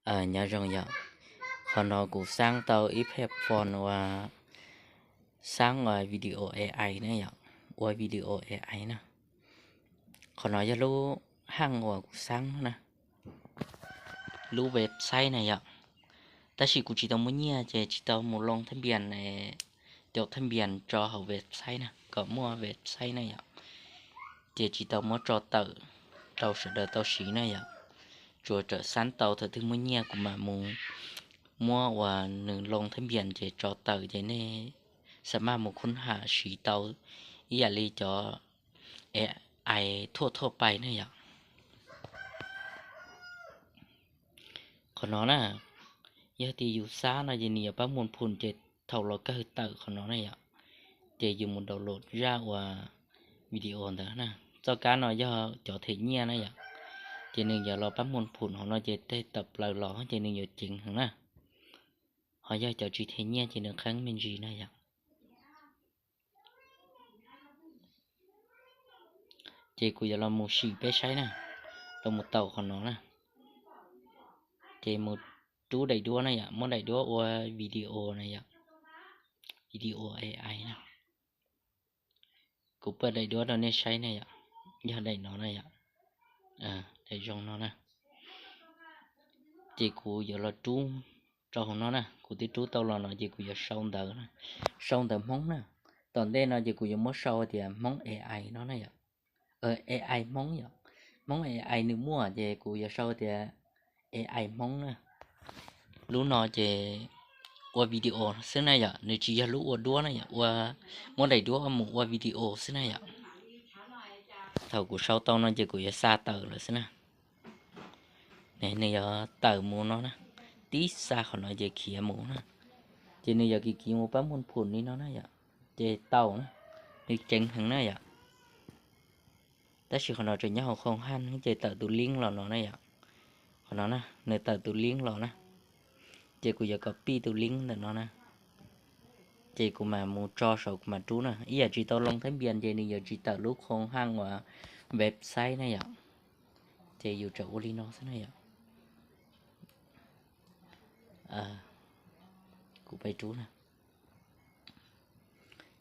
Nyob zoo yom, qhov no kuv xaab tau ib platform uas xaab uas video A I na yom, ua video A I na. Qhov no yog lub haj uas kuv xaab na, lub website na yom. Tab sis kuv tsis tau muaj nyiaj ces tsis tau mus loo thab npias, cov thab npias tso hauv website na, kom muaj website na yom. Ces tsis tau muab tso tawm rau sawv daws tau siv na yom. Tsuas tawm xaab tau thaum twg muaj nyiaj kuv mam mus muab uas nws loo thab npias ces tso tawm ces nej xa maj mus khub ham siv tau ib yam li cov A I thuaj thuaj pais na yom. Qhov no na, yog tias yus xav no ces nws yuav pab muaj phum ces thaum los kawg tawm qhov no na yom. Ces yus mus download zaj uas video ntawd na. Txoj kab no yog cov them nyiaj na yom. Ces nws yuav los pab muaj phum hauv no ces tej tawm plaws los ces nws yuav ceev heev na. Ho yog cov tsis them nyiaj ces nws qeeb me ntsis na yom. Ces kuv yuav los mus sim peb saib na, los mus taus qhov no na. Ces mus rub daim duab na yom, muab daim duab ua video na yom, video A I na. Kuv paj daim duab rau nej saib na yom, yog daim no na yom, daim zoo no na. Ces kuv yuav los rub rau hauv no na, kuv twb rub tau los no ces kuv yuav sau ntawv, sau ntawv Hmoob na. Tom ntej no ces kuv yuav muab sau tias Hmoob A I no na yom. A I Hmoob yom, Hmoob A I nws muaj ces kuv yuav sau tias A I Hmoob na. Lub no ces ua video xwb na yom, nws tsis yog lub ua duab na yom, ua, muab daim duab mus ua video xwb na yom. Thaum kuv sau tau no ces kuv yuav xa tawm lawm xwb na. Nws yuav tawm mus no na, tib xa qhov no ces khiav mus na. Ces nws yuav kiv kiv mus pab muaj phum li no na yom, ces tau na, nws ceev heev na yom. Tab sis qhov no tseem nyob hauv khoom haj ces tawm tus link los no na yom. Qhov no na, nws tawm tus link los na. Ces kuv yuav copy tus link ntawm no na. Ces kuv mam mus tso saum kuv mam rub na. Ib yam tsis tau loo thab npias ces nws yuav tsis tawm lub khoom haj uas website na yom. Ces yus tsam ua li no xwb na yom. Kuv pab rub na.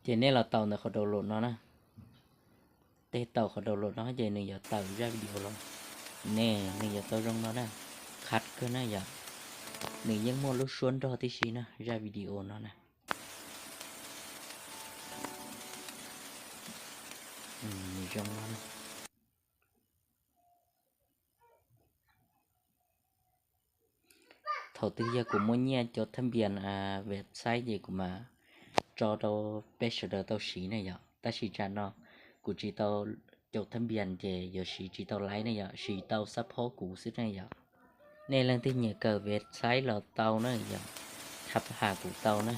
Ces nej los taus ntawm qhov download no na. Tej taus qhov download no ces nws yuav tawm zaj video los. Ne, nws yuav tau zoo no na. Qhab kawg na yom. Nws yeej muaj lub suab nrog tib si na, zaj video no na. Nws zoo no na. Thaum twg yog kuv muaj nyiaj cov thab npias website ces kuv mam tso rau peb sawv daws tau siv na yom. Tab sis tsam no kuv tsis tau cov thab npias ces yuav siv tsis tau laib ne yom, siv tau xab phob kuv xwb ne yom. Nej leej twg nyiam kawm website los tau na yom, tham ham kuv tau na.